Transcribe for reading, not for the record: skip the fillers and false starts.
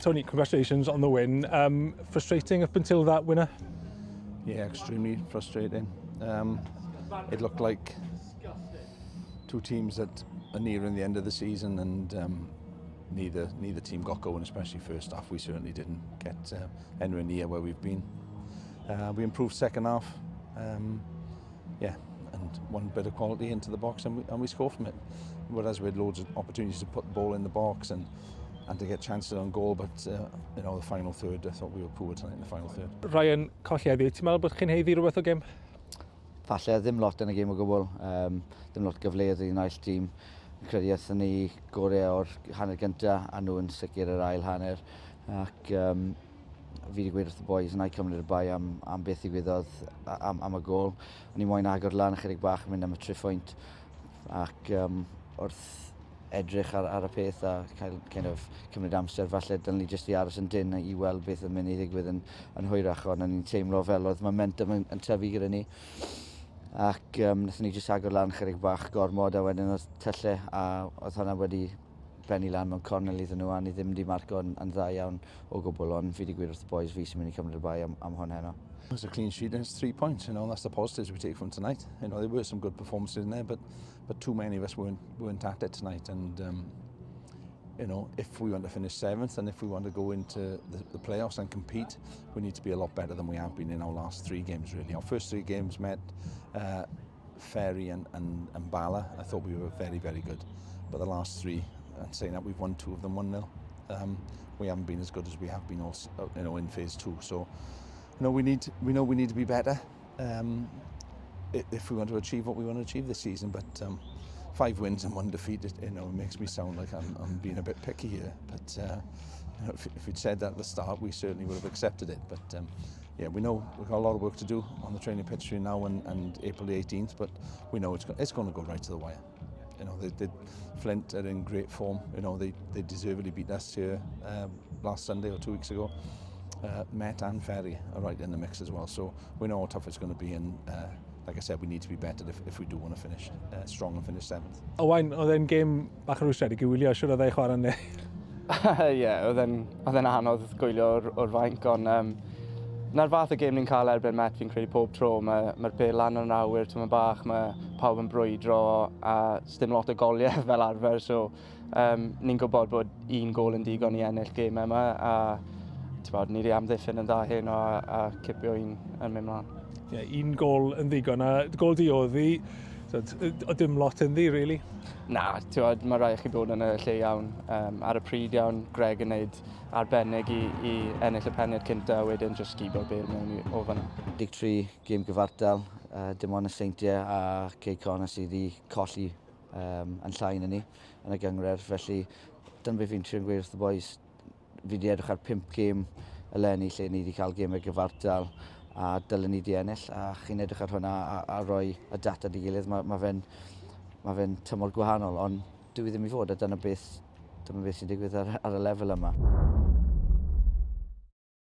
Tony, congratulations on the win. Frustrating up until that winner? Yeah, extremely frustrating. It looked like two teams that are nearing the end of the season, and neither team got going, especially first half. We certainly didn't get anywhere near where we've been. We improved second half, and one bit of quality into the box, and we score from it. Whereas we had loads of opportunities to put the ball in the box and to get chances on goal, but the final third, I thought we were poor tonight in the final third. Ryan, colli heddiw, ti'n meddwl bod chi'n haeddu rhywbeth o gêm? Falle ddim lot yn y gêm o gwbl, ddim lot gyfleoedd i'n naill tîm. Fi'n credu aethon ni gorau o'r hanner gyntaf a nhw yn sicr yr ail hanner. Ac fi wedi gweud wrth y boys yna i cymryd y bai am beth ddigwyddodd am y gôl. O'n i moyn agor lan ychydig bach yn mynd am y triphwynt ac wrth edrych ar y peth a cael kind of cymryd amser, falle dylen ni jyst i aros yn dyn i weld beth yn mynd i ddigwydd yn hwyrach, ond o'n i'n teimlo fel oedd momentum yn tyfu gyda ni. Ac wnaethon ni jyst agor lan chydig bach gormod a wedyn oedd tyllau a oedd hwnna wedi bennu lan mewn cornel iddyn nhw a ni ddim wedi marco yn dda iawn o gwbl, ond fi wedi gweud wrth y boys fi sy'n mynd i cymryd y bai am hwn heno. It's a clean sheet and it's 3 points, that's the positives we take from tonight. There were some good performances in there, but too many of us weren't at it tonight. And if we want to finish 7th and if we want to go into the playoffs and compete, we need to be a lot better than we have been in our last 3 games, really. Our first 3 games met Ferry and Bala. I thought we were very, very good. But the last 3, and saying that we've won 2 of them 1-0, we haven't been as good as we have been also, in phase 2. So, we know we need to be better if we want to achieve what we want to achieve this season. But 5 wins and 1 defeat, it makes me sound like I'm being a bit picky here. But if we'd said that at the start, we certainly would have accepted it. But we know we've got a lot of work to do on the training pitch between now and April the 18th. But we know it's going to go right to the wire. Flint are in great form. They deservedly beat us here last Sunday or 2 weeks ago. Met and Ferry are right in the mix as well, so we know how tough it's going to be, and like I said, we need to be better if we do want to finish strong and finish 7th. Owain, oedd e'n gêm bach yn rwystredig i wylio, siwr oedd e'i chwarae neu? Ie, oedd e'n anodd gwylio o'r fainc, ond na'r fath o gêm ni'n cael erbyn Met, fi'n credu pob tro, mae'r bêl lan yn awyr, tyma bach, mae pawb yn brwydro a sdim lot o goliau fel arfer, so ni'n gwybod bod un gôl yn digon i ennill gêm yma, a ni wedi amddiffyn yn dda heno a cipio un yn mynd mlaen. Ie, un gôl yn ddigon, a gôl di oedd hi, o dim lot ynddi, really? Na, mae rhaid chi bod yn y lle iawn, ar y pryd iawn, Greg yn neud arbennig i ennill y peniad cynta, a wedyn jyst sgubo'r bêl mewn o fan'na. 13 gêm gyfartal, dim ond y Seintiau a Cei Connah sydd wedi colli yn llai na ni yn y gynghrair, felly dyna beth fi'n trio gweud wrth y boys. Fi wedi edrych ar 5 gêm eleni lle ni wedi cael gemau gyfartal a dylen ni wedi ennill, a chi'n edrych ar hwnna a rhoi y data di gilydd, ma fe'n tymor gwahanol, ond dwi ddim i fod, a dyna beth sy'n digwydd ar y lefel yma.